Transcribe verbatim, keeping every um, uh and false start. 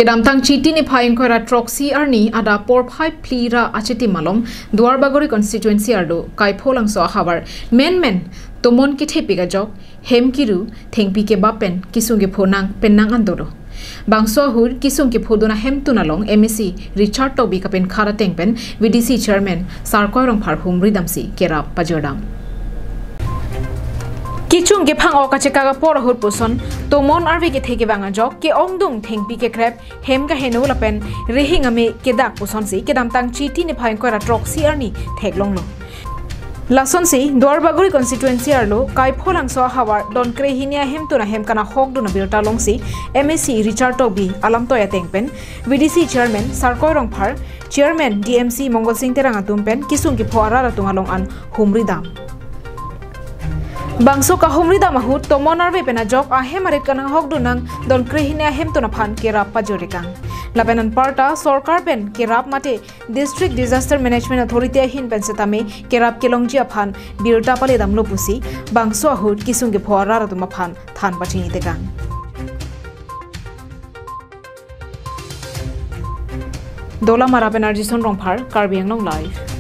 Kedamtang Chiti niphai ingkoi ra throksi arni adap porphai phli ra achitim along Duarbagori constituency arlo Kaipholangso ahavar menmen tomon kethepik ajok hem kiru thengpi kebap pen kisung kepho nang pen nang an dolo. Bangso ahut kisung kephodun ahemtun along M A C Richard Tokbi kapenkhat ateng pen V D C chairman Sarkoi Rongphar humri damsi kerap pajor dam. Kechung kephang-ok kachekak apor ahut puson tomon arve kethe kevang ajok ke-ongdung thengpi kekrep hem kaheno lapen rihing ame kedak pusonsi kedamtang Chiti niphai ingkoi ra throksi arni theklonglo. Lasonsi Duarbagori constituency arlo Kaipholangso ahavar don krehini ahemtun ahem kanahokdun abirta alongsi M A C Richard Tokbi alamtoi ateng pen V D C chairman Sarkoi Rongphar, chairman D M C Mongol Sing Terang atum pen kisung kepho arat atum along an humri dam. Bangso kahumri dam ahut tomon arve pen ajok ahem arit kanahokdun nang don krehini ahemtun aphan kerap pajor-ikang. Lapen anparta sorkar pen kerap mate District Disaster Management Authority ahin pen setame kerap kelongji aphan birta pale damlo pusi bangso ahut kisung kepho arat atum aphan than pachini tekang. Dolamara pen Arjison Rongphar, Karbi Anglong Live.